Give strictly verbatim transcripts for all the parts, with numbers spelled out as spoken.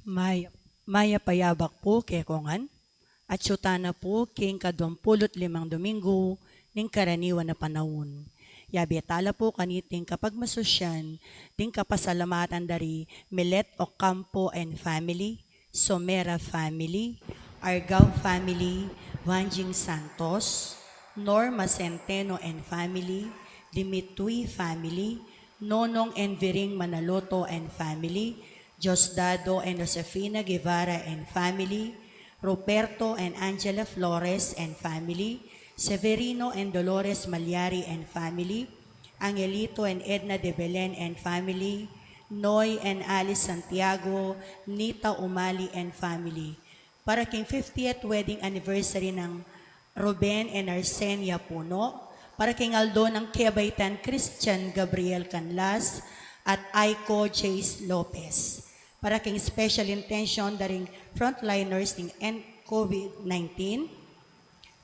May-, mayap a yabak pu kekongan, at atsu tana pu king kaduang pulu't limang Dominggu ning karaniwan a panaun. Yabe tala pu kaniting kapagmasusyan ding kapasalamatan da ri Milet Ocampo and family, Somera family, Argao family, Wanjing Santos, Norma Centeno and family, Dimitui family, Nonong and Viring Manaloto and family, Diosdado and Josefina Guevara and family, Ruperto and Angela Flores and family, Severino and Dolores Malyari and family, Angelito and Edna de Belen and family, Noy and Alice Santiago, Nita Umali and family. Para king fiftieth wedding anniversary nang Ruben and Arsenia Puno, para king aldo nang kebaitan Christian Gabriel Canlas at Aiko Jace Lopez, para king special intention da ring frontliners ning N-, COVID nineteen,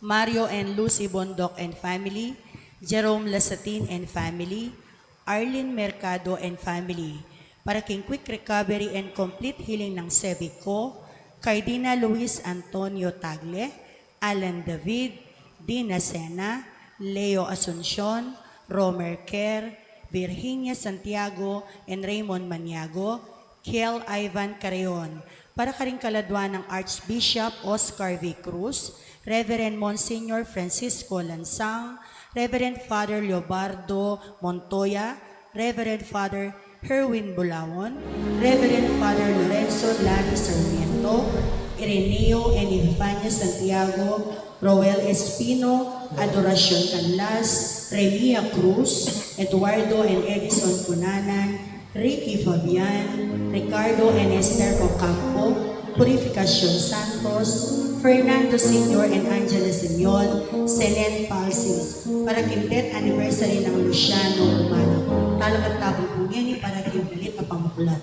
Mario and Lucy Bondoc and family, Jerome Lasatin and family, Arlene Mercado and family, para king quick recovery and complete healing nang sebi ko, Cardinal Luis Antonio Tagle, Alan David, Dina Sena, Leo Asuncion, Romer Kerr, Virginia Santiago, and Raymond Maniago, Kiel Ivan Carreon, para karing kaladwa nang Archbishop Oscar V. Cruz, Reverend Monsignor Francisco Lansang, Reverend Father Leobardo Montoya, Reverend Father Herwin Bulaon, Reverend Father Lorenzo Larry Sarmiento, Ireneo and Evifania Santiago, Roel Espino, Adoracion Canlas, Remia Cruz, Eduardo and Edison Cunanan, Ricky Fabian, Ricardo and Esther Ocampo, Purificacion Santos, Fernando Senior and Angela Simeon, Senen Palsis, para king death anniversary nang Luciano Romano. Talakad tamu pu ngeni para king malit a pamakulat.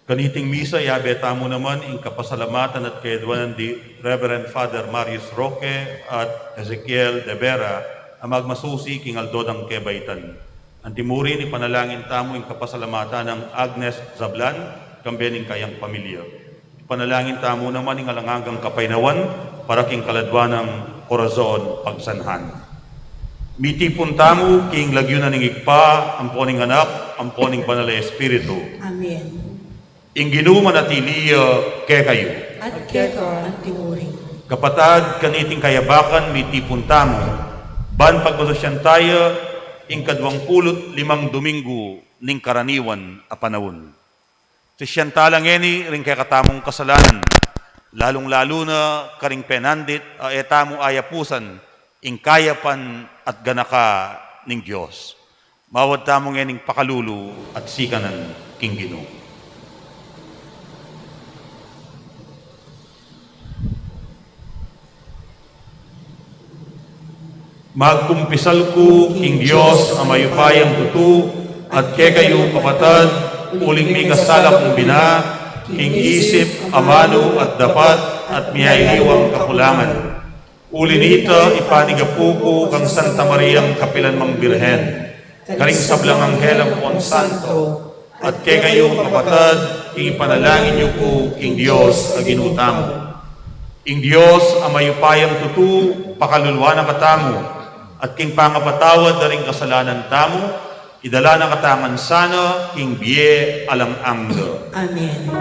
Kaniting misa, yabe tamu naman ing kapasalamatan at kayadwanan di Reverend Father Marius Roque at Ezekiel de Vera, a magmasusi king aldo dang kebaitan. Antimurin, ipanalangin tamu ing kapasalamatan nang Agnes Zablan, kambe ning kayang pamilya. Ipanalangin tamu naman ing alang anggang kapaynawan para king kaladwa nang Corazon Pagsanhan. Mitipun tamu king lagyu na ning Ibpa, ampo ning Anak, ampo ning Banal a Espiritu. Amen. Ing Ginu manatili ya kekayu. At keka antimurin. Kapatad, kaniting kayabakan mitipun tamu, ban pagmasusyan taya ing kaduang pulu't limang Dominggu ning karaniwan a panaun. Susyan tala ngeni ring kekatamung kasalanan, lalung-lalu na karing penandit a e tamu ayapusan ing kayapan at ganaka ning Dios. Mawad tamu ngening pakalulu at sikanan king Ginu. Magkumpisal ku king Dios a mayupayang tutu, at kekayu kapatad, uling mikasala kung bina, king isip, amanu, at dapat, at miyaliwang kakulangan. Uli nita, ipanigapu ku kang Santa Mariang kapilan mang Birhen, karing sablang anghel ampon santo, at kekayu kapatad, king ipanalangin yu ku king Dios a Ginu tamu. Ing Dios a mayupayang tutu, pakaluluan na katamu, at king pangapatawad da ring kasalanan tamu, idala na katamu ngan sana king bie alang angga. Amen.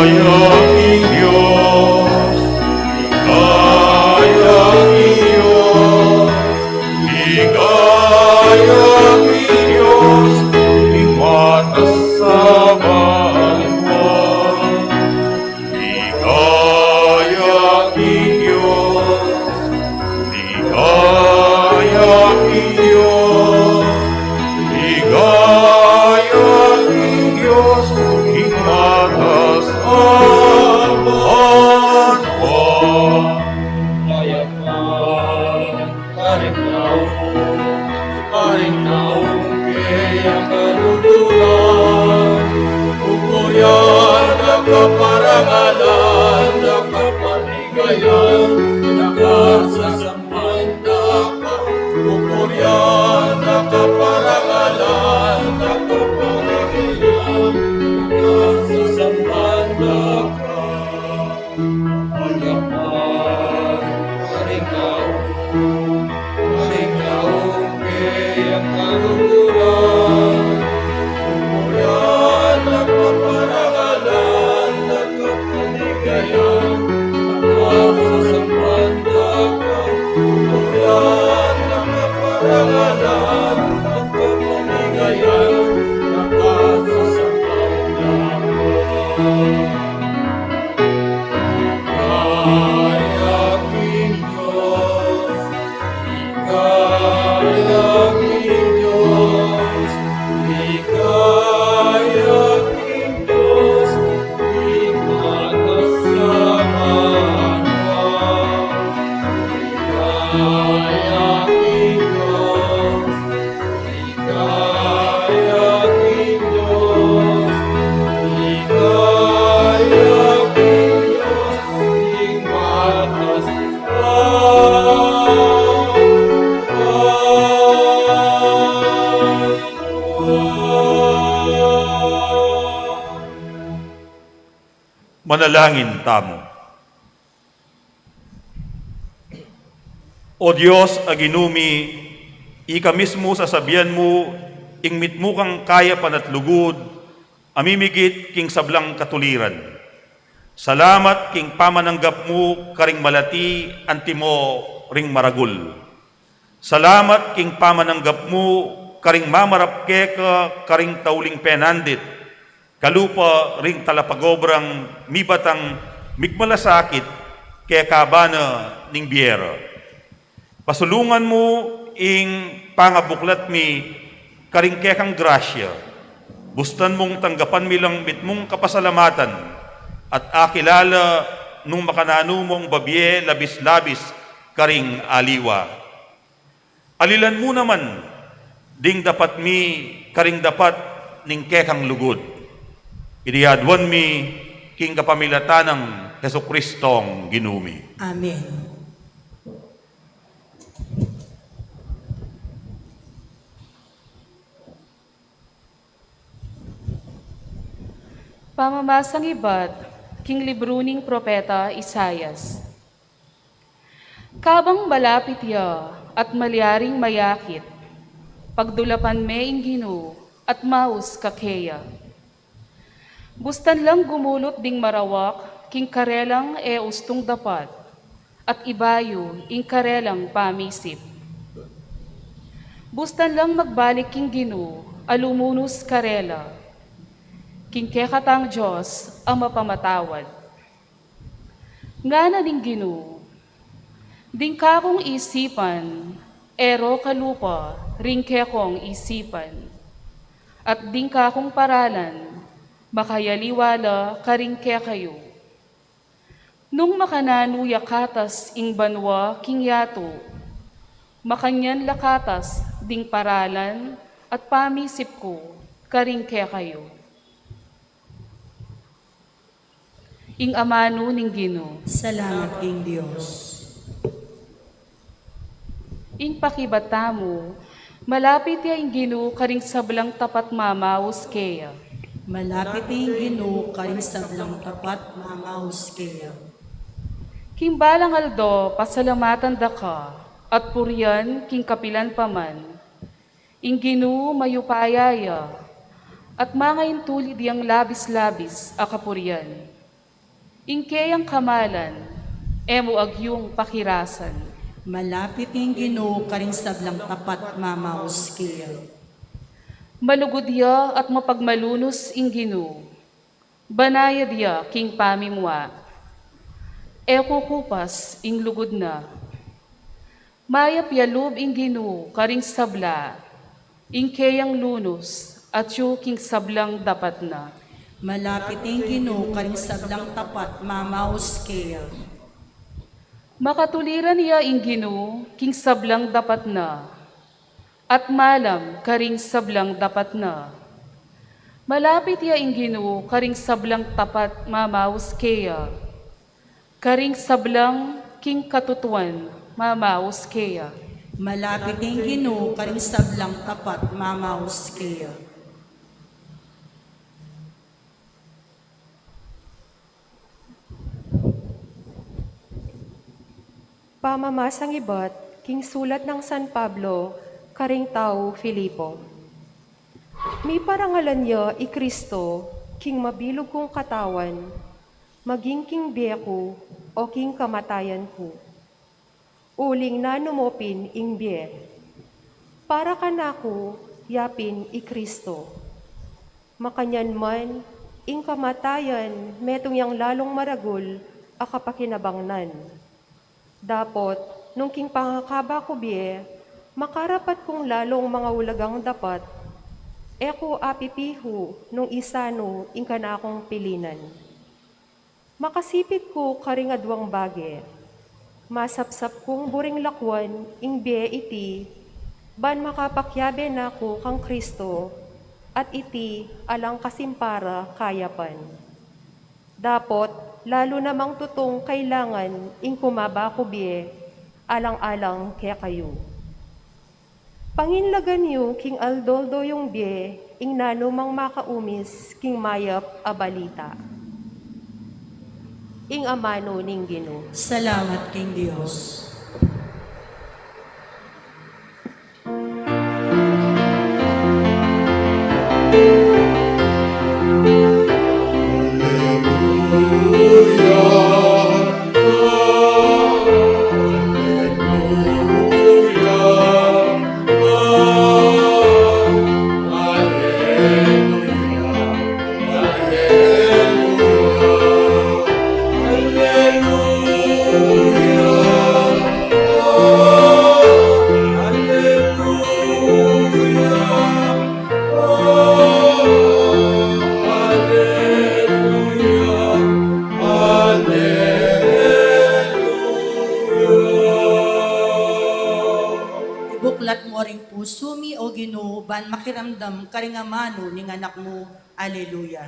Ligaya king Dios, ligaya king Dios, king matas a banua. Ligaya king Dios, ligaya king Dios, ligaya king Dios, king matas a banua. Kayapan karing tau, karing tau kayang kaluguran. Pupurian da ka, parangalan da ka, paligayan da ka, sasamban da ka. Pupurian da ka, parangalan da ka, paligayan da ka, sasamban da ka. Kayapan karing tau, karing tau kayang kaluguran. Pupurian da ka, parangalan da Manalangin tamu. O Dios a Ginu mi, ika mismu sasabian mu ing mitmu kang kayapan at lugud a mimigit king sablang katuliran. Salamat king pamananggap mu karing malati antimo ring maragul. Salamat king pamananggap mu karing mamarap keka karing tauling penandit, kalupa ring talapagobrang mibatang migmalasakit keka bana ning bie ra. Pasulungan mu ing pangabuklat mi karing kekang grasya. Bustan mung tanggapan mi lang mitmung kapasalamatan at akilala nung makananu mung babie labis-labis karing aliwa. Alilan mu naman ding dapat mi karing dapat ning kekang lugud. Iti aduan mi king kapamilatan nang Jesucristong Ginu mi. Amen. Pamamasang ibat king libru ning propeta Isaias. Kabang malapit ya at malyaring mayakit, pagdulapan me ing Ginu at maus ka keya. Bustan lang gumulut ding marawak king karelang e ustung dapat, at ibayu ing karelang pamisip. Bustan lang magbalik king Ginu a lumunus karela, king kekatang Dios a mapamatawad. Ngana ning Ginu, ding kakung isipan, e ro kalupa ring kekong isipan, at ding kakung paralan, makayaliwa la karing kekayu. Nung makananu ya katas ing banua king yatu, makanyan la katas ding paralan at pamisip ku karing kekayu. Ing amanu ning Ginu. Salamat king Dios. Ing pakibat tamu, malapit ya ing Ginu karing sablang tapat mamaus keya. Malapit ya ing Ginu karing sablang tapat mamaus keya. King balang aldo, pasalamatan da ka, at purian king kapilan pa man. Ing Ginu mayupaya ya, at mangaintulid yang labis-labis a kapurian. Ing keyang kamalan, e mu agyung pakirasan. Malapit ing Ginu karing sablang tapat mamaus keya. Malugud ya at mapagmalunus ing Ginu. Banayad ya king pamimua. E kukupas ing lugud na. Mayap ya lub ing Ginu karing sabla, ing keyang lunus, atyu king sablang dapat na. Malapit ing Ginu karing sablang tapat mamaus keya. Makatuliran ya ing Ginu king sablang dapat na, at malam karing sablang dapat na. Malapit ya ing Ginu karing sablang tapat mamaus keya. Karing sablang king katutuan mamaus keya. Malapit ing Ginu karing sablang tapat mamaus keya. Pamamasang ibat king sulat nang San Pablo karing tau Filipo. Miparangalan ya i Kristo king mabilug kung katawan, maging king bie ku o king kamatayan ku. Uling nanu mu pin ing bie? Para kanaku, ya pin i Kristo. Makanyan man, ing kamatayan metung yang lalung maragul a kapakinabangnan. Dapot, nung king pangakaba ku bie, makarapat kung lalung mangaulagang dapat, e ku apipihu nung isanu ing kanakung pilinan. Makasipit ku karing aduang bage. Masapsap kung buring lakwan ing bie iti, ban makapakiabe na ku kang Kristo, at iti alang kasimpara kayapan. Dapot, lalu namang tutung kailangan ing kumaba ku bie, alang-alang kekayu. Panginlagan yu king aldo-aldo yung bie ing nanumang makaumis king mayap a balita. Ing amanu ning Ginu. Salamat king Dios. Ibuklat mu ring pusu mi, O Ginu, ban makiramdam karing amanu ning anak mu. Aleluya.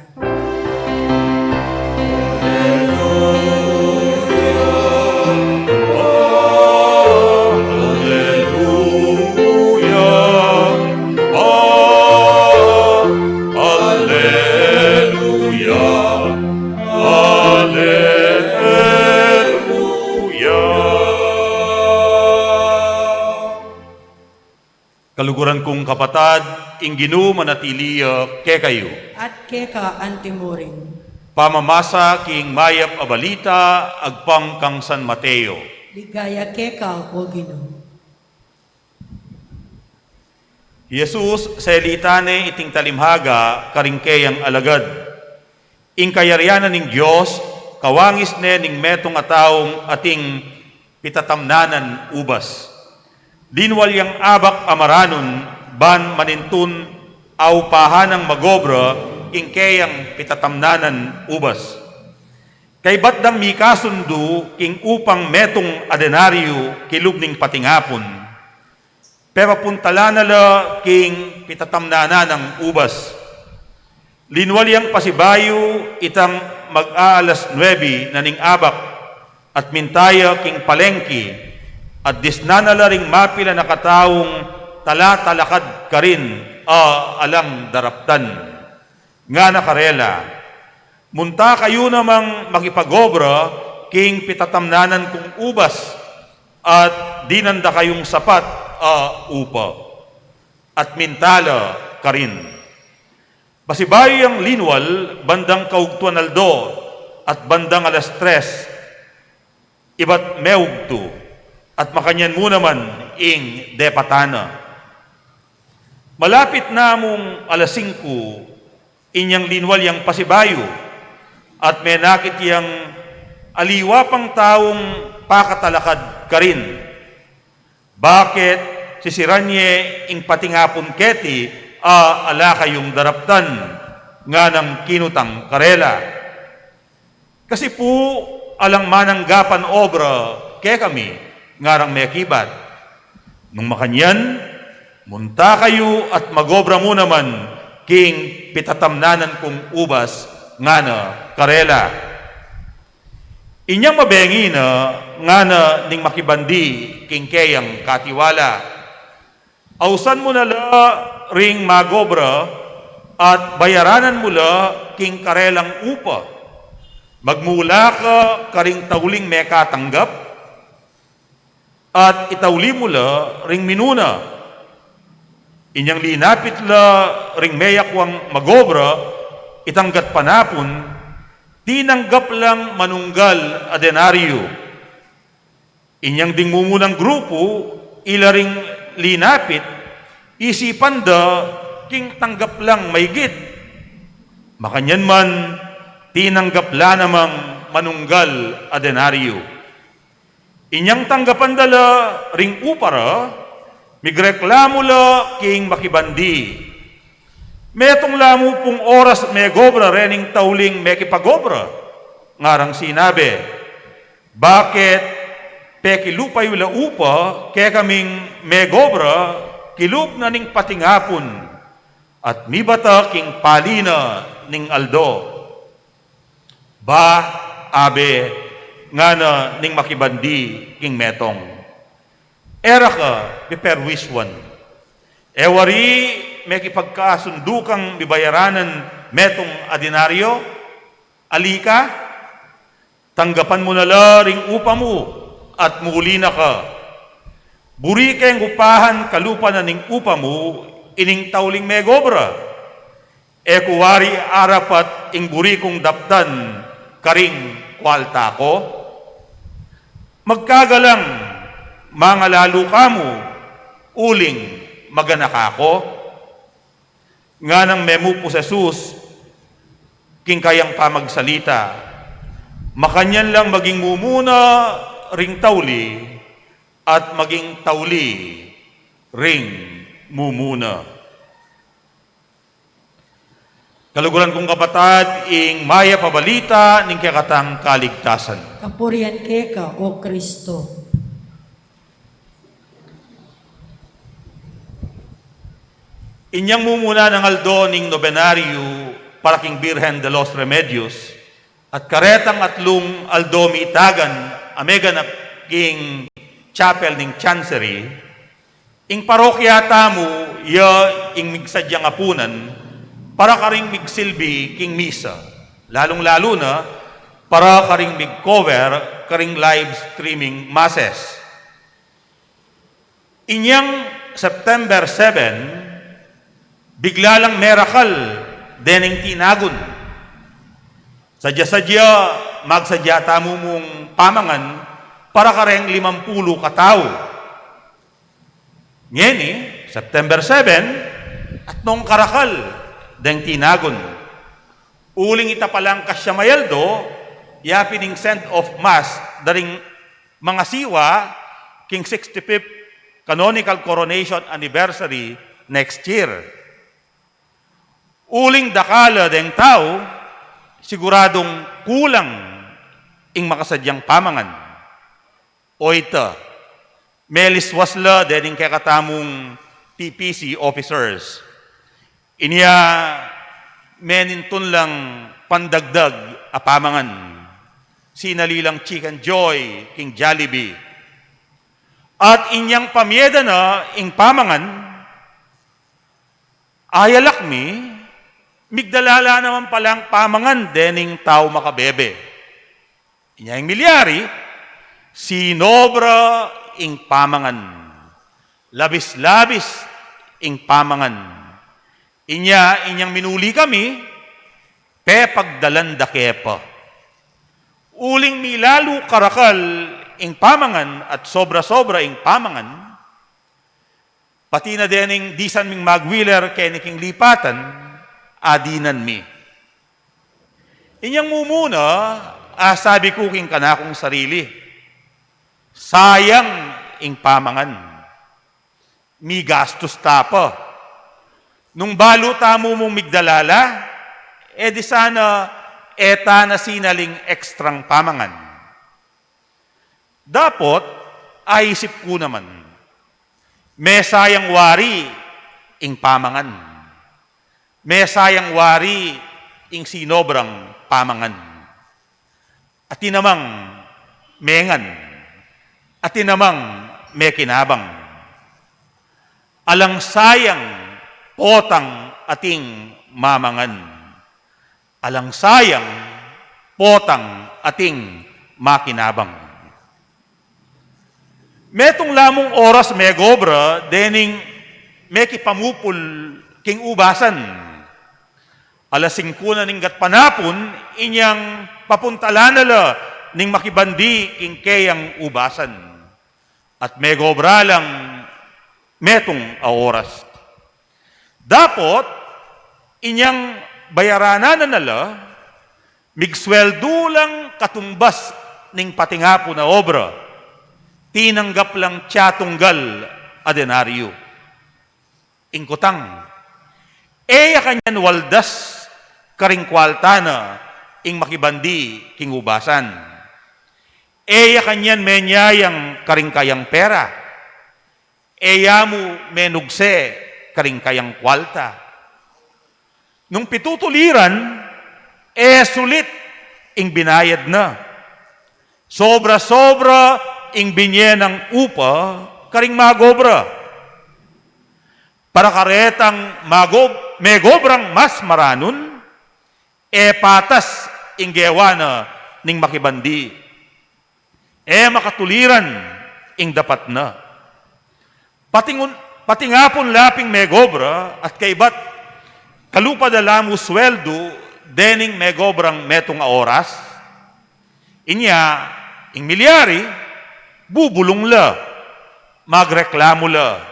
Kaluguran kung kapatad, ing Ginu manatili ya kekayu. At keka antimurin. Pamamasa king mayap a balita agpang kang San Mateo. Ligaya keka, O Ginu. Jesus, selitan ne iting talimhaga karing keyang alagad. Ing kayarian na ning Dios, kawangis ne ning metung a taung ating pitatamnanan ubas. Linwal yang abak a maranun, ban manintun aupahan nang magobra king keyang pitatamnanan ubas. Kaybat dang mikasundu king upang metung a denaryo kilub ning patingapun. Pepapuntalan na la king pitatamnanan nang ubas. Linwal yang pasibayu itang mag-aalas nuebe na ning abak, at minta ya king palengki, at disnan na la ring mapilan a kataung talatalakad karin a alang daraptan. Ngana karela, Munta kayu namang makipagobra king pitatamnanan kung ubas, at dinan da kayung sapat a upa. At minta la karin. Pasibayu yang linwal bandang kaugtuan aldo at bandang alas tres, ibat meugtu, at makanyan mu naman ing depatan na. Malapit na mung alas singku, inyang linwal yang pasibayu, at menakit yang aliwa pang taung pakatalakad karin. Bakit sisiran ye ing patingapun keti a ala kayung daraptan? Nganang kinutang karela. Kasi pu alang mananggapan obra kekami, ngarang mekibat. Nung makanyan, munta kayu at magobra mu naman king pitatamnanan kung ubas, ngana karela. Inyang mabengi na, ngana ning makibandi king keyang katiwala. Ausan mu na la ring magobra at bayaranan mu la king karelang upa. Magmula ka karing tauling mekatanggap at itauli mu la ring minuna. Inyang linapit la ring meyakwang magobra itang gatpanapun, tinanggap lang manunggal a denaryo. Inyang ding mumunang grupu, ila ring linapit, isipan da king tanggap lang maigit. Makanyan man, tinanggap la namang manunggal a denaryo. Inyang tanggapan da la ring upa ra, migreklamu la king makibandi. Metung la mu pung oras megobra rening tauling mekipagobra, ngarang sinabi. Bakit pekilupa yu la upa kekaming megobra kilub na ning patingapun at mibata king pali na ning aldo? Ba, abe, ngana ning makibandi king metung. E ra ka miperwiswan. E wari mekipagkasundu kang mibayaranan metung a denaryo? Ali ka, Tanggapan mu na la ring upa mu, at muli na ka. Buri keng upahan kalupa na ning upa mu ining tauling megobra. E ku wari arapat ing buri kung daptan karing kwalta ku? Magkagalang mangalalu ka mu, uling maganaka ku. Nganang memupu Jesus king kayang pamagsalita, makanyan lang maging mumuna ring tauli at maging tauli ring mumuna. Kaluguran kung kapatad, ing mayap a balita ning kekatang kaligtasan. Kapurian keka, O Kristo. Inyang mumuna nang aldo ning nobenaryu para king Birhen de los Remedios, at karetang atlung aldo mitagan a meganap king chapel ning Chancery, ing parokya tamu ya ing migsadyang apunan para karing migsilbi king misa, lalung-lalu na para karing mig-cover karing live streaming masses. Inyang September seven, bigla lang merakal dening tinagun. Sadya-sadya, magsadya tamu mung pamangan para kareng limampulu katau. Ngeni, September seven, at nung karakal deng tinagun. Uling ita palang kasyam a aldo, yapin ing send-off mass da ring mangasiwa king sixty-fifth Canonical Coronation Anniversary next year. Uling dakal la deng tau, siguradung kulang ing makasadyang pamangan. O ita, meliswas la dening kekatamung P P C officers. Inya menintun lang pandagdag a pamangan. Sinali lang Chicken Joy king Jollibee. At inyang pamiye da na ing pamangan, ayalak mi, migdala la naman palang pamangan dening tau makabebe. Inya ing milyari, sinobra ing pamangan. Labis-labis ing pamangan. Inya, inyang minuli kami, pepagdalan da ke pa. Uling milalu karakal ing pamangan at sobra-sobra ing pamangan, pati na dening disan ming magwiler keni king lipatan, adinan mi. Inyang mumuna, a sabi ku king kanakung sarili, sayang ing pamangan. Migastus ta pa. Nung balu tamu mung migdala la, e di sana e ta na sinaling ekstrang pamangan. Dapot, aisip ku naman, mesayang wari ing pamangan. Mesayang wari ing sinobrang pamangan. Atin namang mengan, atin namang mekinabang. Alang sayang potang ating mamangan. Alang sayang potang ating makinabang. Metung la mung oras megobra dening mekipamupul king ubasan. Alas singku na ning gatpanapun, inyang papuntalan na la ning makibandi king keyang ubasan. At megobra lang metung a oras. Dapot, inyang bayaranan na na la, migsweldu lang katumbas ning patingapun a obra, tinanggap lang tiyatunggal a denaryo. Ing kutang, e ya kanyan waldas karing kwalta na ing makibandi king ubasan. E ya kanyan menyayang karing kayang pera. E ya mu menugse karing kayang kwalta. Nung pitutuliran, e sulit ing binayad na. Sobra-sobra ing binye nang upa karing magobra. Para karetang magob-, megobrang mas maranun, e patas ing gewa na ning makibandi. E makatuliran ing dapat na. Patingun-, patingapun la pin megobra at kaybat kalupa da la mu sweldu dening megobrang metung a oras. Inya, ing milyari, bubulung la, magreklamu la,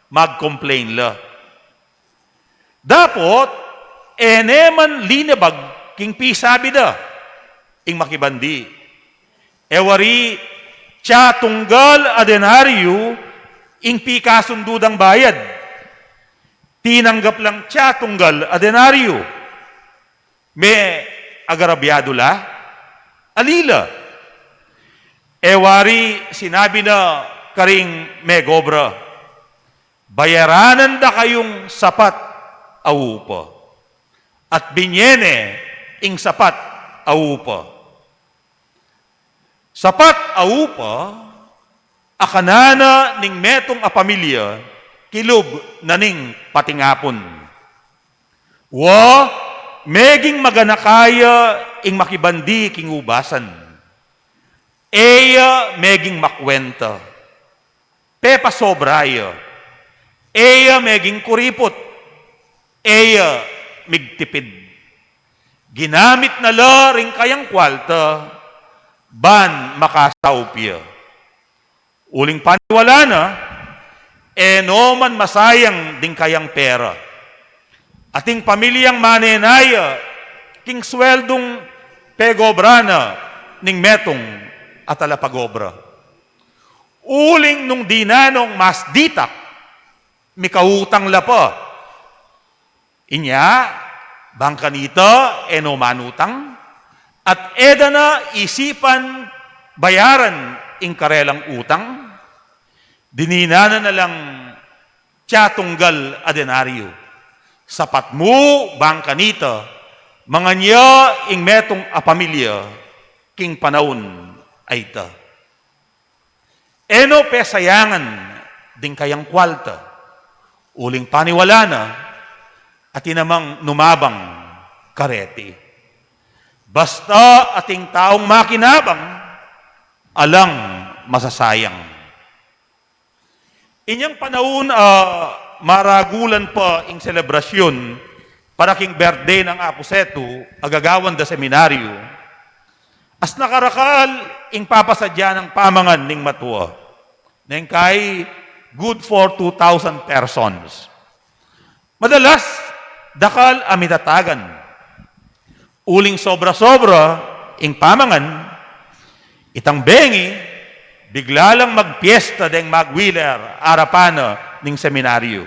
mag-complain la. Dapot, e ne man linebag king pisabi da, ing makibandi. E wari, tsa tunggal a denaryu ing pikasundu dang bayad. Tinanggap lang tsa tunggal a denaryu. Me agarabyadu la, ali la. E wari sinabi na karing megobra, "Bayaranan da kayung sapat a upa." At binye ne ing sapat a upa. Sapat a upa a kanana ning metung a pamilya kilub na ning patingapun. Wa, meging maganaka ya ing makibandi king ubasan. E ya meging makwenta. Pepasobra ya. E ya meging kuriput. E ya migtipid. Ginamit na la ring kayang kwalta ban makasaup ya. Uling paniwala na, e no man masayang ding kayang pera. Ating pamilyang manenaya king sweldung pegobra na ning metung a talapagobra. Uling nung dinan nong mas ditak, mikautang la pa. Inya, bang kanita e no manutang, at e da na isipan bayaran ing karelang utang, dininan na na lang tsa tunggal a denaryu. Sapat mu bang kanita, mangan ya ing metung a pamilya king panaun a ita. E no pesayangan ding kayang kwalta, uling paniwala na, atin namang numabang kareti. Basta ating taung makinabang, alang masasayang. Inyang panaun, ah, maragulan pa ing selebrasyun para king birthday nang Apu Setu, a gagawan da seminaryu, as nakarakal ing papasadya nang pamangan ning matua. Neng kai good for two thousand persons. Madalas, dakal a mitatagan. Uling sobra-sobra ing pamangan, itang bengi, bigla lang magpiesta deng magwiler arapan na ning seminaryu.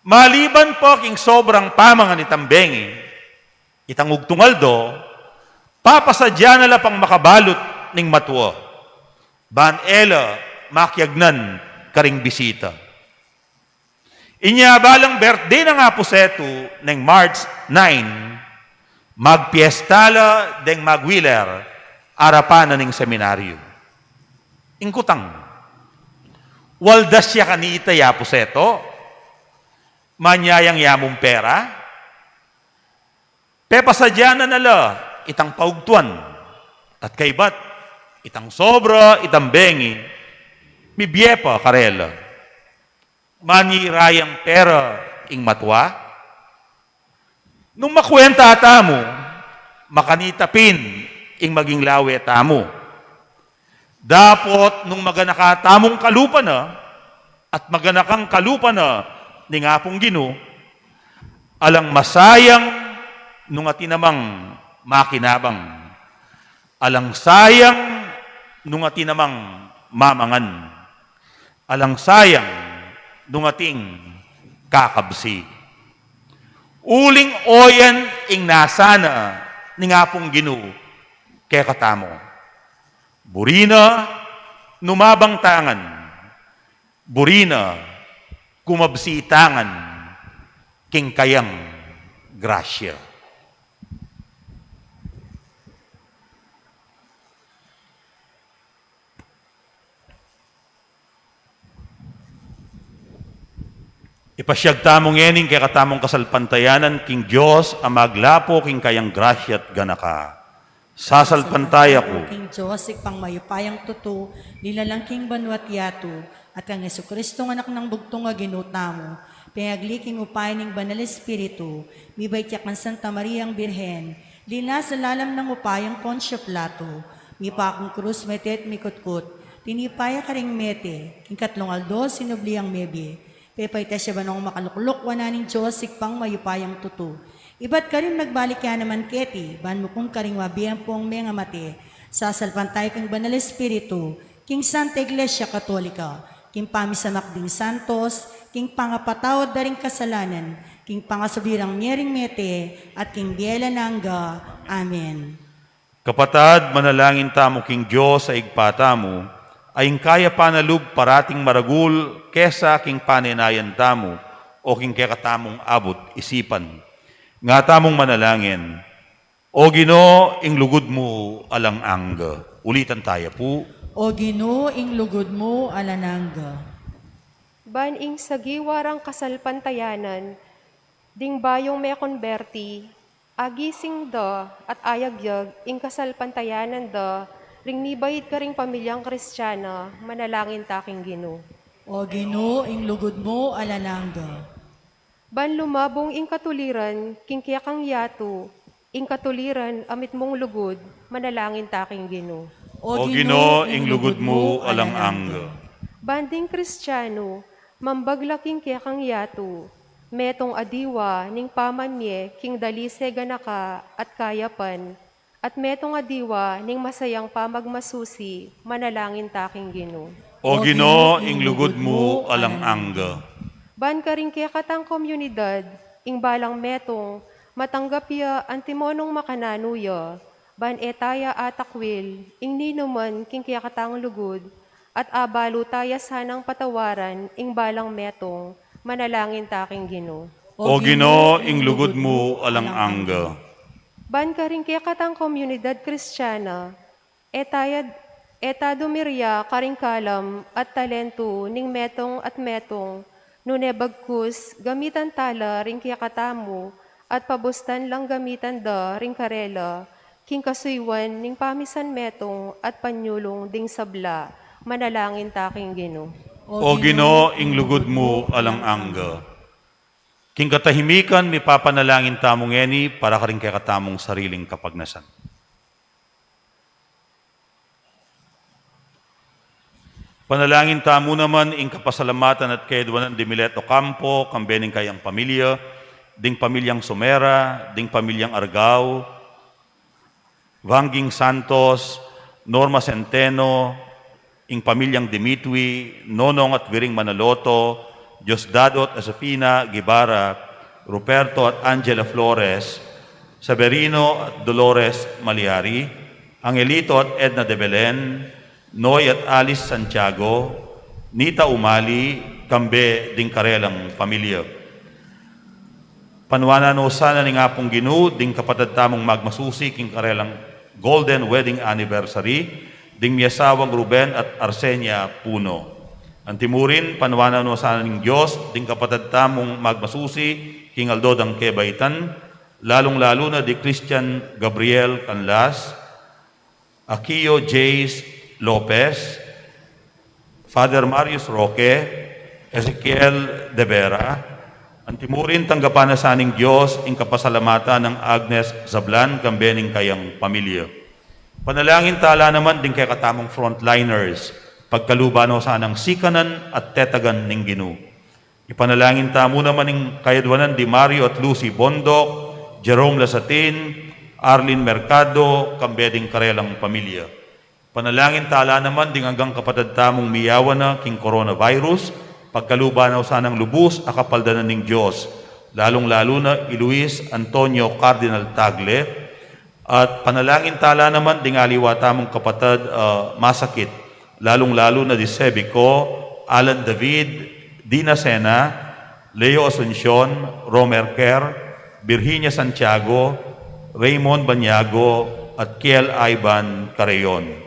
Maliban pa king sobrang pamangan itang bengi, itang ugtung aldo, papasadya na la pang makabalut ning matua, ban e la makiagnan karing bisita. Inya balang birthday nang Apu Setu neng March nine, magpiesta la deng magwiler arapan na ning seminaryu. Ing kutang, waldas ya kanita i Apu Setu? Manyayang ya mung pera? Pepasadya na na la itang paugtuan, at kaybat itang sobra itang bengi, mibie pa karela. Manyira yang pera ing matua? Nung makwenta tamu, makanita pin ing maging lawe tamu. Dapot nung maganaka tamung kalupa na, at maganakang kalupa na ning Apung Ginu, alang masayang nung atin namang makinabang. Alang sayang nung atin namang mamangan. Alang sayang nung ating kakabsi. Uling oyan ing nasa na ning Apung Ginu kekatamu. Buri na numabang tangan. Buri na kumabsi tangan king kayang grasya. Ipasyag tamu ngening kekatamung kasalpantayanan king Dios a maglapu king kayang grasya at ganaka. Sasalpantaya ku king Dios, Ibpang mayupayang tutu, linalang king banua't yatu, at kang Jesucristo, Anak nang bugtung a Ginu tamu, pengagli king upaya ning Banal Espiritu, mibait ya kang Santa Mariang Birhen, linasa lalam nang upayang Poncio Pilato, mipaku king krus, mete't mikutkut, tinipa ya karing mete, king katlung aldo sinubli yang mebie, pepaitas ya banong makalukluk wanan ning Dios, Ibpang mayupayang tutu. Ibat karin magbalik ya naman keti, ban mukum karing mabie ampong mengamate, sasalpantaya king Banal Espiritu, king Santa Iglesia Katolika, king pamisamak ding santos, king pangapatawad da ring kasalanan, king pangasubli rang mie ring mete, at king bie alang angga. Amen. Kapatad, manalangin tamu king Dios a Ibpa tamu, a ing kayapan a lub parating maragul kesa king panenayan tamu o king kekatamung abut isipan. Nga tamung manalangin, O Ginu, ing lugud mu alang angga. Ulitan taya pu. O Ginu, ing lugud mu alang angga. Ban ing sagiwa rang kasalpantayanan ding bayung mekonberti, agising da at ayagyag ing kasalpantayanan da ring mibait karing pamilyang Kristiana, manalangin ta king Ginu. O Ginu, ing lugud mu alang angga. Ban lumabung ing katuliran king kekang yatu, ing katuliran a mitmung lugud, manalangin ta king Ginu. O Ginu, ing lugud mu alang angga. Ban ding Kristianu mambagla king kekang yatu, metung a diwa ning pamamie king dalise, ganaka at kayapan, at metung a diwa ning masayang pamagmasusi, manalangin ta king Ginu. O Ginu, ing lugud mu alang angga. Ban karing kekatang komunidad, ing balang metung, matanggap ya antimo nung makananu ya, ban e taya atakwil ing ninuman king kekatang lugud, at abalu taya sanang patawaran ing balang metung, manalangin ta king Ginu. O Ginu, ing lugud mu alang angga. Ban karing kekatang komunidad Kristiana, e taya, e ta dumirya karing kalam at talentu ning metung at metung, nune bagkus gamitan tala ring kekatamu, at pabustan lang gamitan da ring karela, king kasuyuan ning pamisan metung at panyulung ding sabla, manalangin ta king Ginu. O Ginu, ing lugud mu alang angga. King katahimikan, mipapanalangin tamu ngeni para karing kekatamung sariling kapagnasan. Panalangin tamu naman ing kapasalamatan at kayadwanan di Milet Ocampo, kambe ning kayang pamilya, ding pamilyang Somera, ding pamilyang Argao, Vanging Santos, Norma Centeno, ing pamilyang Dimitwi, Nonong at Wiring Manaloto, Diosdado at Josefina Guevara, Ruperto at Angela Flores, Severino at Dolores Maliari, Angelito at Edna de Belen, Noy at Alice Santiago, Nita Umali, kambe ding karelang pamilya. Panuanan no sana ning Apung Ginu ding kapatad tamung magmasusi king karelang golden wedding anniversary, ding miasawang Ruben at Arsenia Puno. Antimurin, panuanan no sana ning Dios ding kapatad tamung magmasusi king aldo dang kebaitan, lalung-lalu na di Christian Gabriel Canlas, Akio Jace Lopez, Father Marius Roque, Ezekiel De Vera. Antimurin, tanggapan na sa ning Dios ing kapasalamatan nang Agnes Zablan kambe ning kayang pamilya. Panalangin tala naman ding kekatamung frontliners, pagkaluban no sanang sikanan at tetagan ning Ginu. Ipanalangin tamu naman ing kayadwanan di Mario at Lucy Bondoc, Jerome Lasatin, Arlene Mercado, kambe ding karelang pamilya. Panalangin tala naman ding anggang kapatad tamung miyawan na king coronavirus, pagkaluban no sanang lubus a kapaldanan ning Dios, lalung-lalu na i Luis Antonio Cardinal Tagle, at panalangin tala naman ding aliwa tamung kapatad, ah, masakit, lalung-lalu na di Sebico, Alan David, Dina Sena, Leo Asuncion, Romer Kerr, Virginia Santiago, Raymond Baniago, at Kiel Ivan Carreon.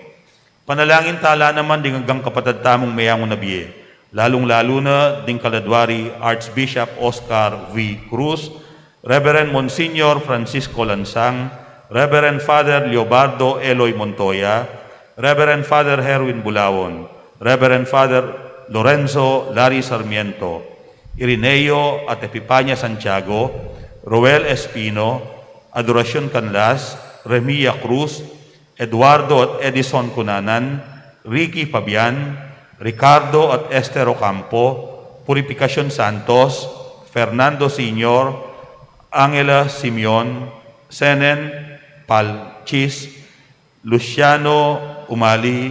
Panalangin tala naman ding anggang kapatad tamung meyangu na bie, lalung-lalu na ding kaladwa ri Archbishop Oscar V. Cruz, Reverend Monsignor Francisco Lansang, Reverend Father Leobardo Eloy Montoya, Reverend Father Herwin Bulawon, Reverend Father Lorenzo Larry Sarmiento, Irineo at Epipania Santiago, Roel Espino, Adoracion Canlas, Remia Cruz, Eduardo at Edison Cunanan, Ricky Fabian, Ricardo at Esther Ocampo, Purificacion Santos, Fernando Senior, Angela Simeon, Senen Palchis, Luciano Umali,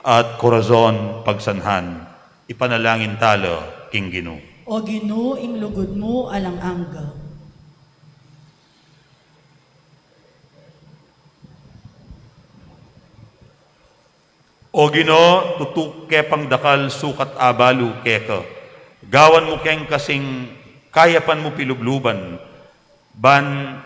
at Corazon Pagsanhan. Ipanalangin tala king Ginu. O Ginu, ing lugud mu alang angga. O Ginu, tutu ke pang dakal sukat abalu keka. Gawan mu keng kasing kayapan mu pilubluban, ban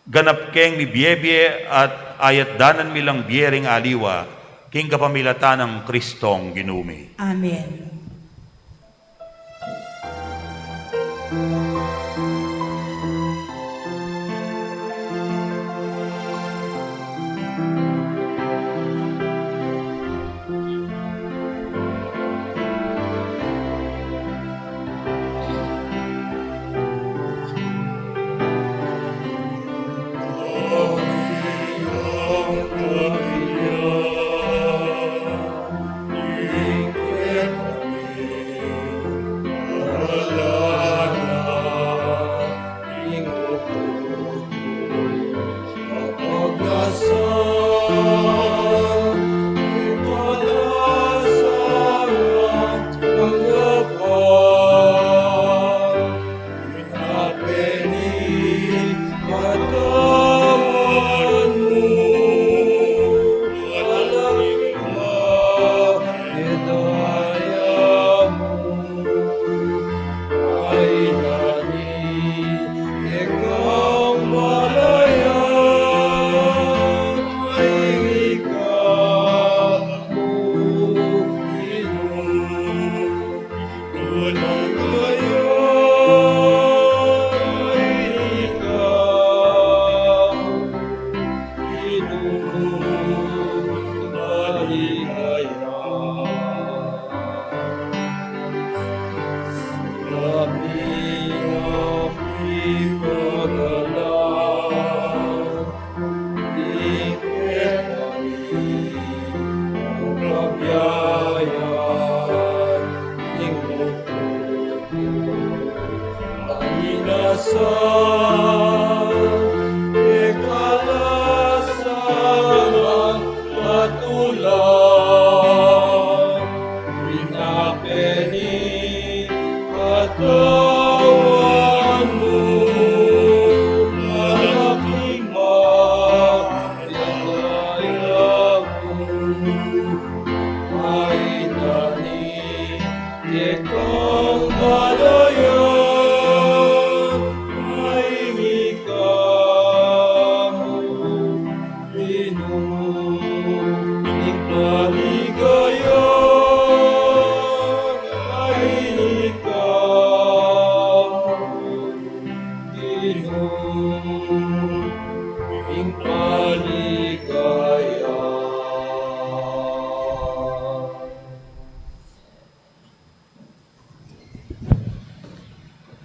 ganap keng mibiebie at ayat danan mi lang bie ring aliwa, king kapamilatan nang Kristong Ginu mi. Amen.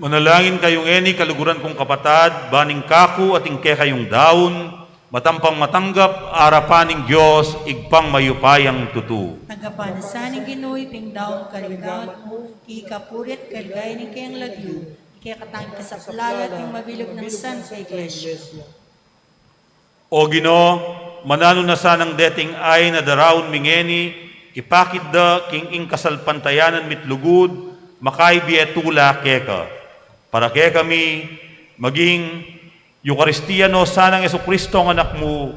Manalangin kayu ngeni, kaluguran kung kapatad, ban ing kaku at ing kekayung daun, matampang matanggap arapan ning Dios, Ibpang mayupayang tutu. Tanggapan na sa ning Ginu ing daun karing gamat mu, king kapurian at kaligayan ning kayang lagyu, ing kekatang kasaplalan at ing mabilug nang Santa Iglesia. O Ginu, mananu na sanang deting ain a daraun mi ngeni, ipakit da king ing kasalpantayanan mi't lugud, makaibie tula keka. Para kekami, maging Eukaristia no sanang Jesucristo a Anak mu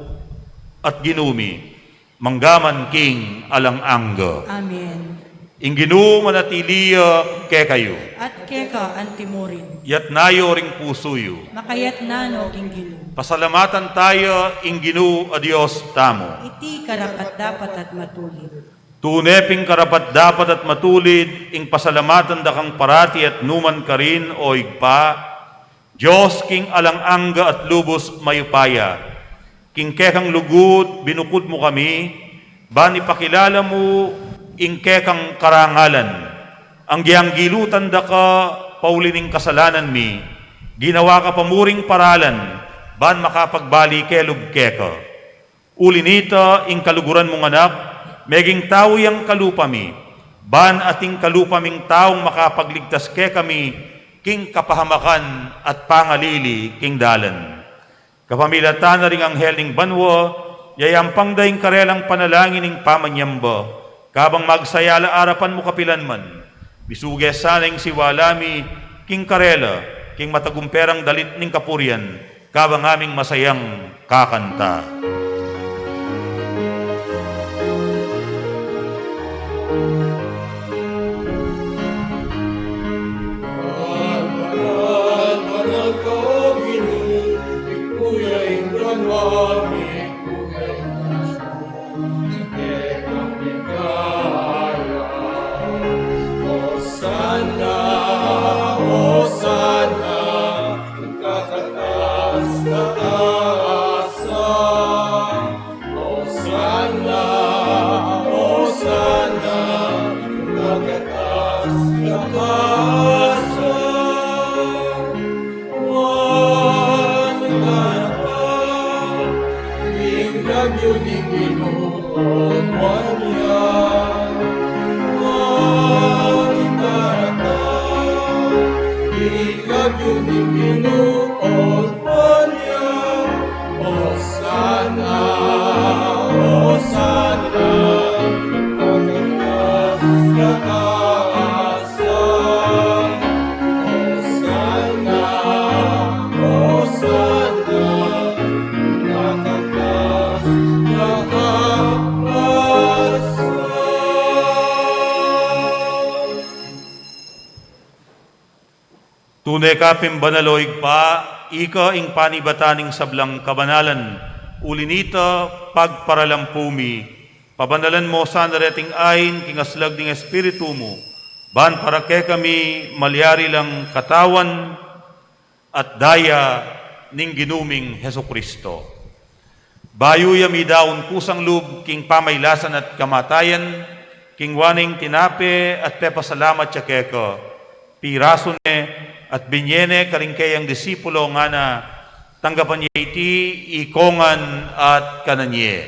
at Ginu mi, mangga man king alang angga. Amen. Ing Ginu manatili ya kekayu. At keka antimurin. Yatna yu ring pusu yu. Makayatna no king Ginu. Pasalamatan taya ing Ginu a Dios tamu. Iti karapat-dapat at matulid. Tune pin karapat-dapat at matulid ing pasalamatan da kang parati at numan karin, o Ibpa, Dios king alang angga at lubus mayupaya. King kekang lugud binukud mu kami, ban ipakilala mu ing kekang karangalan. Anggyang gilutan da ka pauli ning kasalanan mi, ginawa ka pa muring paralan, ban makapagbalik kelub keka. Uli nita, ing kaluguran mung Anak, meging tau yang kalupa mi, ban ating kalupa ming taung makapagligtas kekami king kapahamakan at pangalili king dalan. Kapamilatan na ring anghel ning banua, yayampang da ing karelang panalangin ning pamanyamba, kabang magsaya la arapan mu kapilan man. Misuge sana ing siwala mi king karela, king matagumperang dalit ning kapurian, kabang aming masayang kakanta. Osana, Osana, kataas-taasan. Osana, Osana, kataas-taasan. Wan ing lagyu ning Ginu, wan ya. Wan ing lagyu ning Ginu, wan ya. Osana, Osana, kataas-taasan. Osana, Osana, kataas-taasan. Tune ka pin banal, o Ibpa, ika ing panibatan ning sablang kabanalan. Uli nita, pagparalampu mi, pabanalan mu sana reting ain king aslag ning Espiritu mu, ban para kekami malyari lang katawan at daya ning Ginu ming Jesucristo. Bayu ya midaun kusang lub king pamailasan at kamatayan, kinua ne ing tinape at pepasalamat ya keka, pirasu ne at binye ne karing keyang disipulo, ngana, tanggapan ye iti ikongan at kanan ye.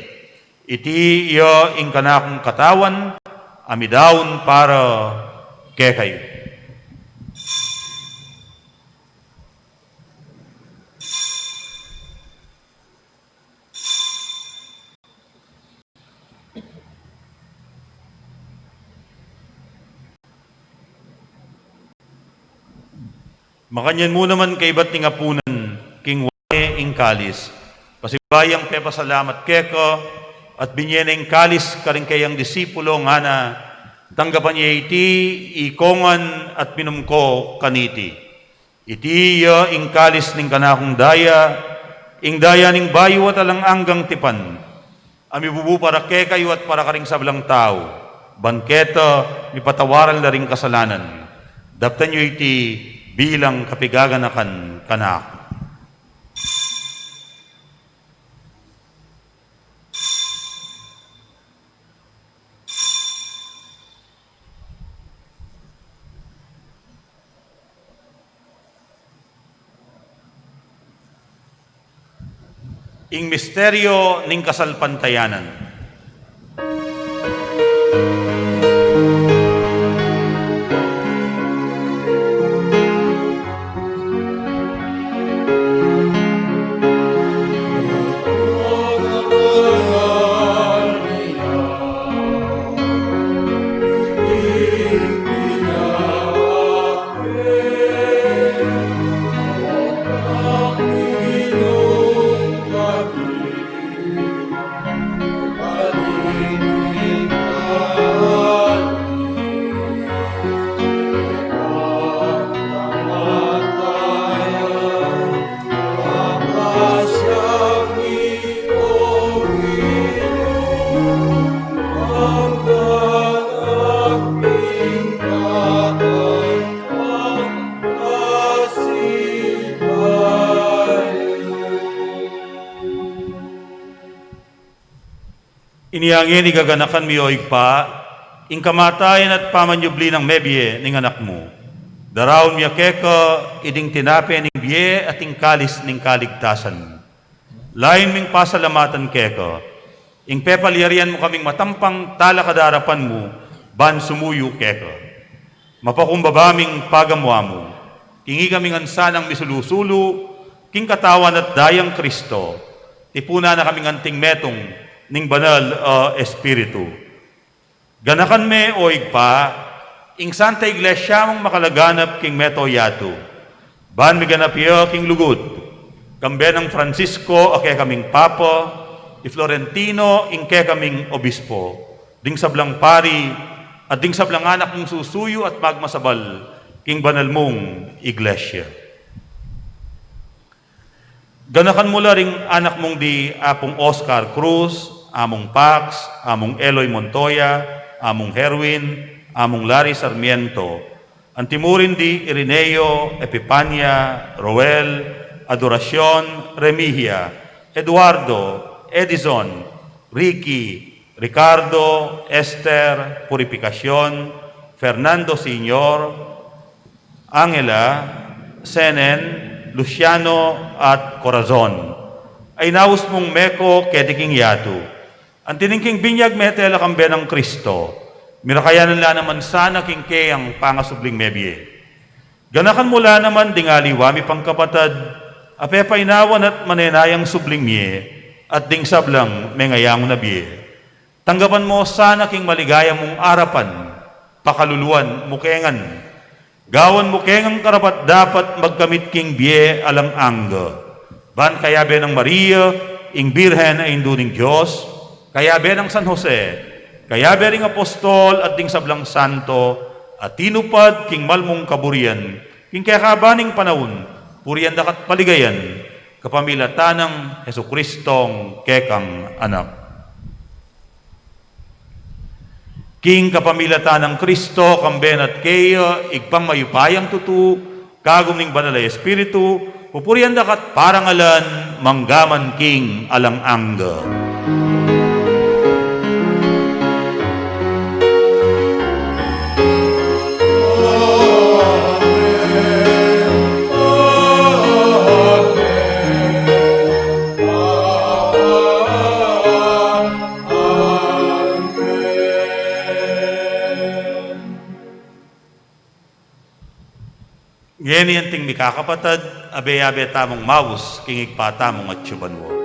Iti ya ing kanakung katawan a midaun para kekayu. Makanyan mu naman kaybat ning apunan, kinua ne ing kalis, pasibayu yang pepasalamat keka, at binye ne ing kalis karing keyang disipulo, ngana, tanggapan ye iti ikongan at minum ko kaniti. Iti ya ing kalis ning kanakung daya, ing daya ning bayu at alang anggang tipan, a mibubu para kekayu at para karing sablang tau, ban keta mipatawaran la ring kasalanan. Daptan yu iti bilang kapigaganakan kanaku. Ing misteryo ning kasalpantayanan. Inya ngeni gaganakan mi, o Ibpa, ing kamatayan at pamanyubli nang mebie ning Anak mu. Daraun mi keka iding tinape ning bie at ing kalis ning kaligtasan. Lain ming pasalamatan keka ing pepalyarian mu kaming matampang talakad king arapan mu ban sumuyu keka. Mapakumbaba ming pagamu-amu king ikami ngan sanang misulu-sulu king katawan at dayang Kristo, tipunan na kaming anting metung ning Banal a Espiritu. Ganakan me, o Ibpa, ing Santa Iglesia mung makalaganap king mabilug a yatu, ban miganap ya king lugud, kambe nang Francisco a kekaming Papa, i Florentino ing kekaming Obispo, ding sablang pari, at ding sablang anak mung susuyu at magmasabal king banal mung Iglesia. Ganakan mu la ring anak mung di Apung Oscar Cruz, Amung Pax, Amung Eloy Montoya, Amung Herwin, Amung Larry Sarmiento, antimurin di Irineo, Epipania, Roel, Adoracion, Remigio, Eduardo, Edison, Ricky, Ricardo, Esther, Purificacion, Fernando Senior, Angela, Senen, Luciano, at Corazon. Ay naus mung meko keti king yatu. Anti ning king binyag mete la kambe nang Kristo, mirakayanan la naman sana king keyang pangasubling mebie. Ganakan mu la naman ding aliwa mi pang kapatad a pepainawan at manenayang subling mie, at ding sablang mengayangu na bie. Tanggapan mu sana king maligaya mung arapan, pakaluluan mu kengan. Gawan mu kengang karapat-dapat magkamit king bie alang angga. Ban kayabe nang Maria, ing Birhen a Indu ning Dios, kayabe nang San Jose, kayabe ring apostol at ding sablang santo, a tinupad king malmung kaburian, king kekaban ning panaun, purian da ka at paligayan, kapamilatan nang Jesucristong kekang Anak. King kapamilatan nang Kristo, kambe na at keya, Ibpang mayupayang tutu, kagum ning Banal a Espiritu, pupurian da ka at parangalan, mangga man king alang angga. Ngeni anting mikakapatad, abe-abe tamung maus king Ibpa tamung atsu banua.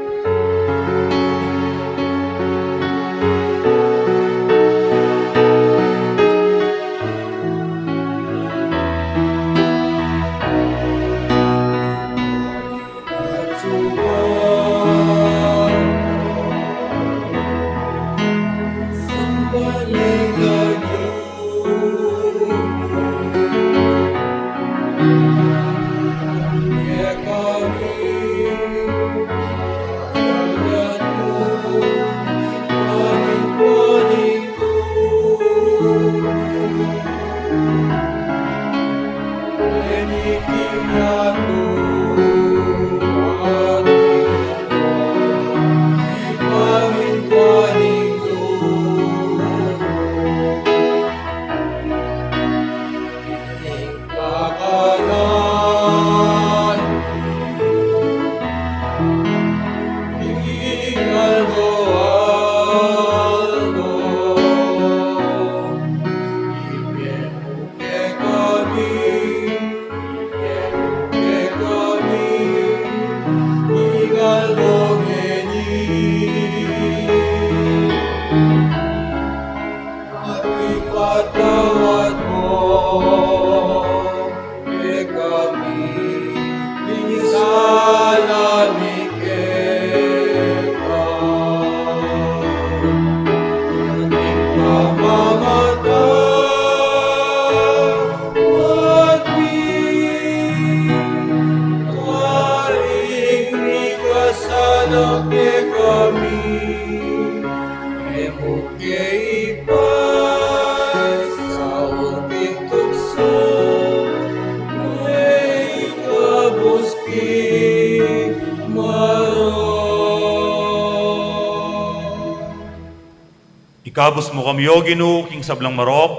Ikabus mu kami, O Ginu, king sablang marok,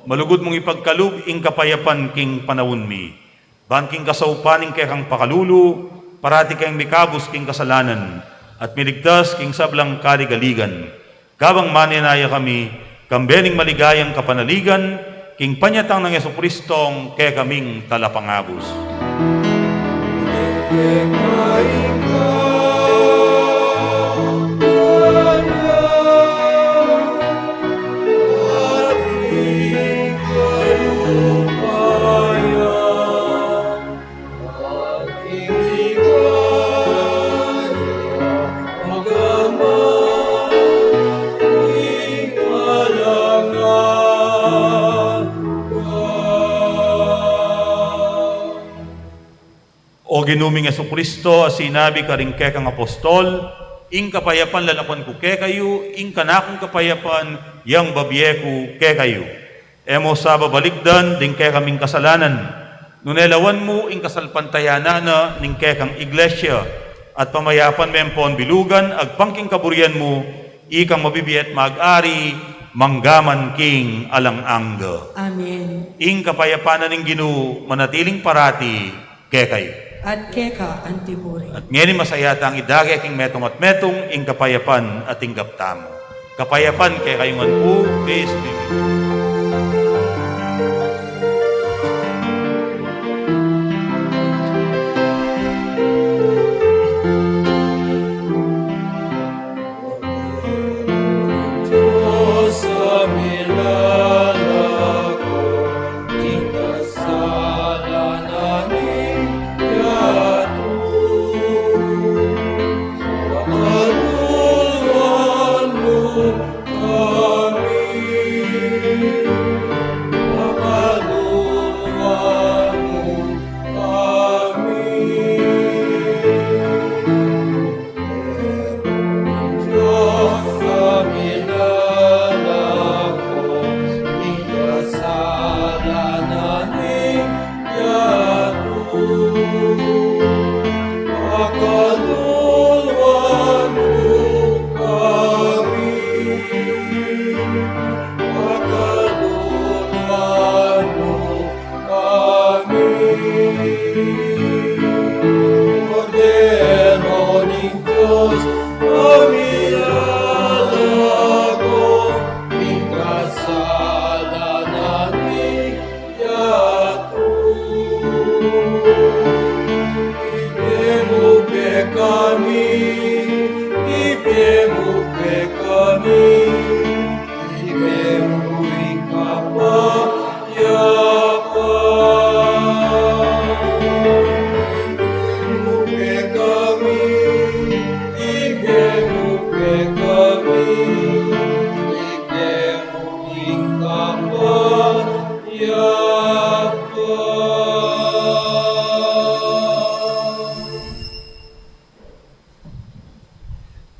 malugud mung ipagkalub ing kapayapan king panaun mi. Ban king kasaupan ning kekang pakalulu, parati keng mikabus king kasalanan, at miligtas king sablang kaligaligan. Kabang manenaya kami, kambe ning maligayang kapanaligan, king panyatang nang Jesucristong kekaming talapangabus. O Ginu ming Jesucristo, a sinabi karing kekang apostol, ing kapayapan lalakwan ku kekayu, ing kanakung kapayapan yang babie ku kekayu. E mu sa babalikdan ding kekaming kasalanan, nune lawan mu ing kasalpantayanan na ning kekang iglesia, at pamayapan me ampon bilugan agpang king kaburian mu, ikang mabibie at mag-ari manggaman king alang angga. Amen. Ing kapayapan na ning Ginu manatiling parati kekayu. At keka antiburin. At ngeni masaya tang idake king metung at metung ing kapayapan a tinggap tamu. Kapayapan kekayu ngan pu. Peace be with you.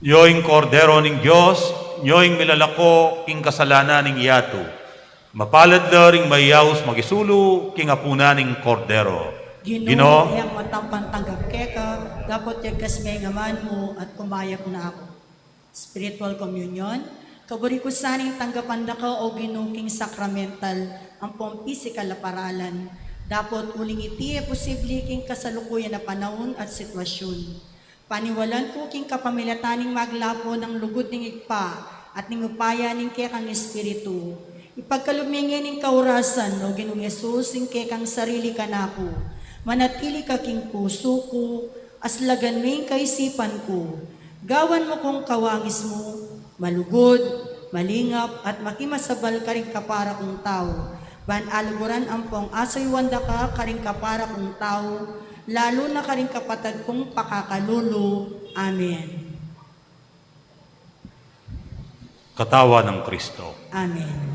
Iyo ing Kordero ning Dios, iyo ing milalako king kasalanan ning yatu. Mapalad la ring mayaus makisulu king apunan ning Kordero. Ginu, Ginu, e aku matampang tanggap keka, dapot yagkas me ing aman mu at kumayap na aku. Spiritual communion. Kaburi ku sanang tanggapan da ka, O Ginu, king sacramental ampong pisikal a paralan. Dapot uling iti e pusibli king kasalukuyan a panaun at sitwasyun. Paniwalan ku king kapamilatan ning maglapun a lugud ning Ibpa at ning upaya ning kekang Espiritu, ipagkalub me ngeni ning kaurasan, O Ginung Jesus, ing kekang sarili kanaku. Manatili ka king pusu ku, aslagan me ing kaisipan ku. Gawan mu kung kawangis mu, malugud, malingap, at makimasabal karing kapara kung tau. Ban aluguran ampong asayuan da ka karing kapara kung tau, lalu na karing kapatad kung pakakalulu. Amen. Katawan nang Kristo. Amen.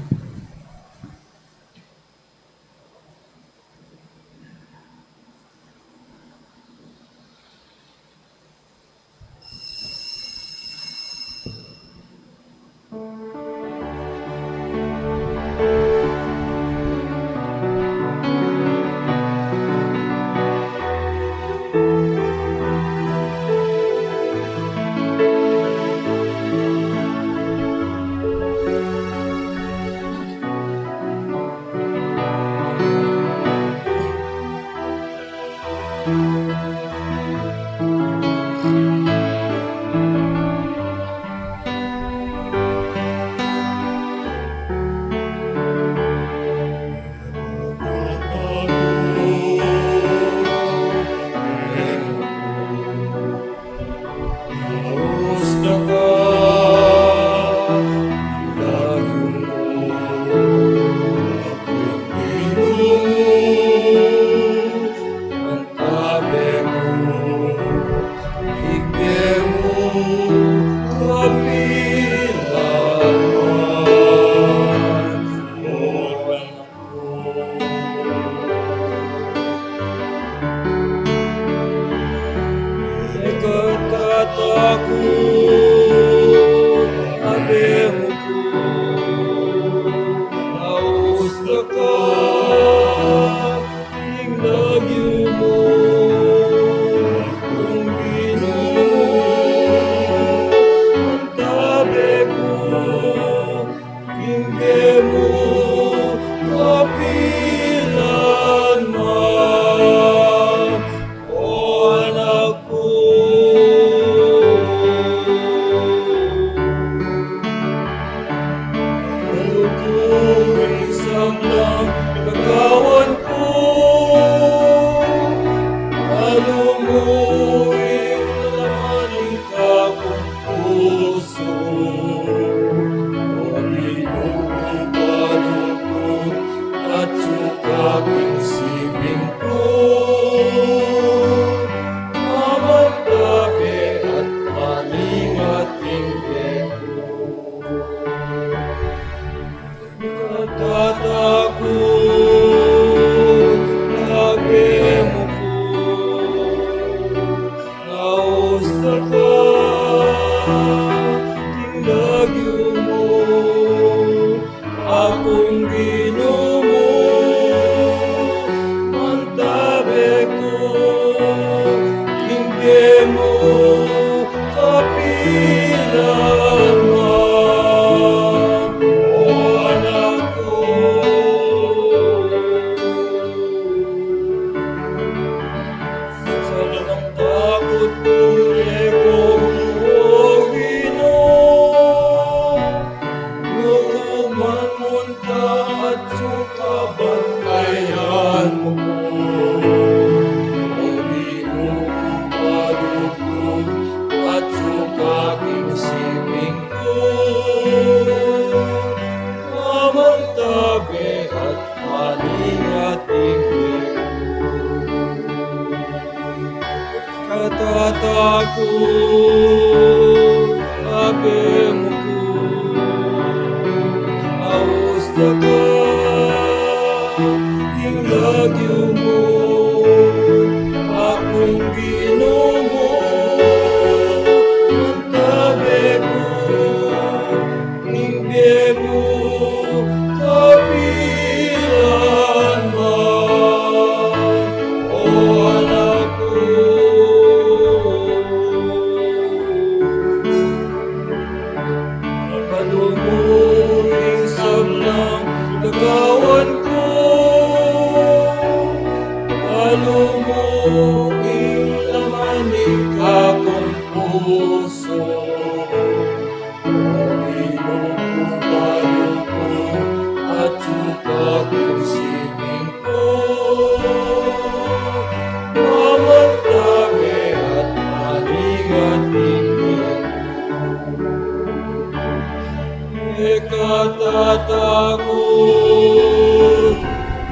Katatakut,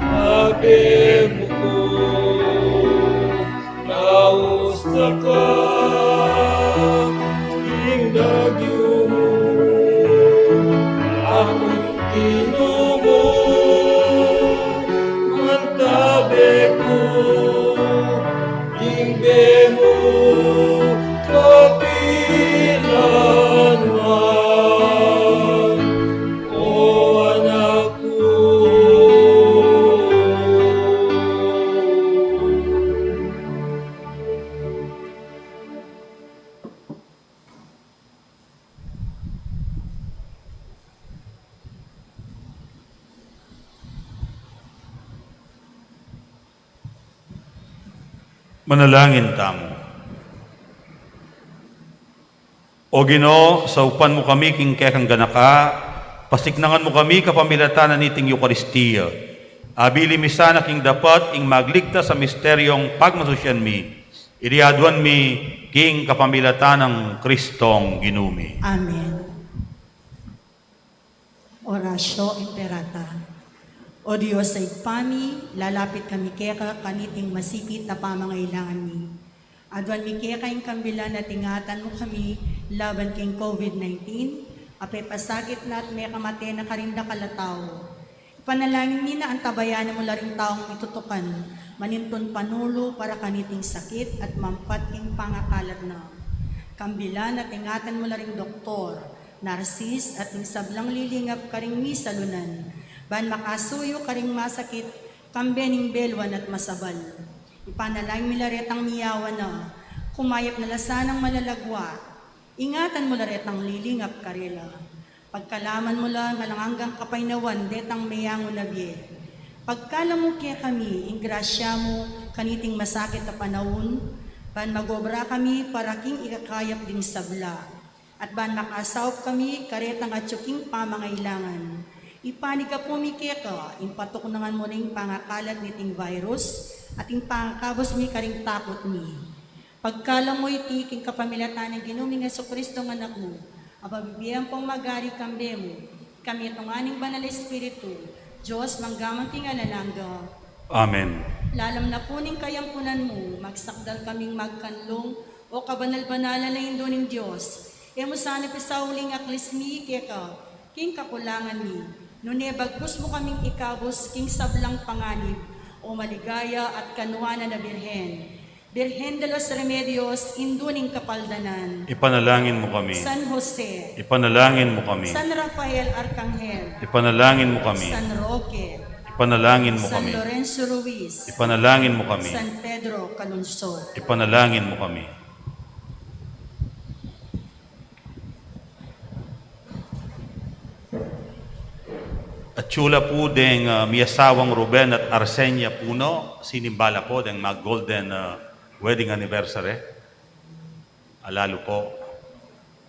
Ave mu ku, naustaka ing lagyu mu, aku Ginu mu, mantabe ku, ing bie mu kapilan man, o anak ku. Manalangin tamu. O Ginu, saupan mu kami king kekang ganaka, pasiknangan mu kami kapamilatan na niting Eukaristia. Abili mi sana king dapat ing magligtas a misteryong pagmasusian mi, iti aduan mi king kapamilatan nang Kristong Ginu mi. Amen. Oratio Imperata. O Dios a Ibpa mi, lalapit kami keka kaniting masipit a pamangailangan mi. Aduan mi keka ing kambilan at ingatan mu kami laban king COVID nineteen, a pepasakit na at mekamate na karing dakal a tau. Ipanalangin mi na antabayanan mu la ring taung mitutukan manintun panulu para kaniting sakit at mampat king pangakalat na. Kambilan at ingatan mu la ring doktor, narsis, at ing sablang lilingap karing misalunan, ban makasuyu karing masakit kambe ning belwan at masabal. Ipanalangin mi la retang miyawan na, kumayap na la sanang malalagwa. Ingatan mu la retang lilingap karela. Pagkalaman mu la ing alang anggang kapaynawan detang meyangu na bie. Pagkalub mu kekami ing grasya mu kaniting masakit a panaun, ban mag-obra kami para king ikakayap ding sabla, at ban makasaup kami karetang atyu king pamangailangan. Ipanyawad mi keka ing patuknangan mu na ing pangakalat niting virus, at ing pangakabus mi karing takut mi. Pagkalub mu iti king kapamilatan nang Ginu ming Jesucristo a Anak mu, a mabibie ampong magari kambe mu, king kamitungan ning Banal a Espiritu, Dios mangga man king alang angga. Amen. Lalam na pu ning kayampunan mu, magsakdal kaming magkanlung, o kabanal-banalan a Indu ning Dios. E mu sana pisauli ing aklis mi keka king kakulangan mi, nune bagkus mu kaming ikabus king sablang panganib, o maligaya at kanuanan a Birhen. Birhen de los Remedios, Indu ning Kapaldanan. Ipanalangin mu kami. San Jose. Ipanalangin mu kami. San Rafael Arkanghel. Ipanalangin mu kami. San Roque. Ipanalangin mu kami. San Lorenzo Ruiz. Ipanalangin mu kami. San Pedro Calungsod. Ipanalangin mu kami. Atyu la pu deng, ah, miasawang Ruben at Arsenia Puno, sinimba la pu deng mag-golden, ah, wedding anniversary. Alalu pu.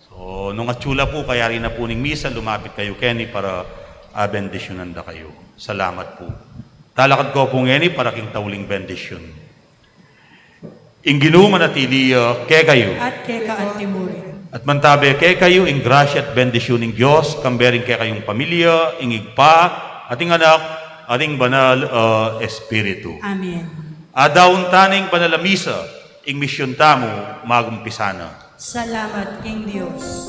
So, nung atyu la pu, kayari na pu ning misa, lumapit kayu keni para, ah, bendisyunan da kayu. Salamat pu. Talakad ko pu ngeni para king tauling bendisyun. Ing Ginu manatili ya kekayu. At keka antimurin. At mantabe kekayu ing grasya at bendisyun ning Dios, kambe ring kekayung pamilya, ing Ibpa, at ing Anak, at ing Banal a Espiritu. Amen. Adaun ta na ing banal a misa, ing misyun tamu magumpisa na. Salamat king Dios.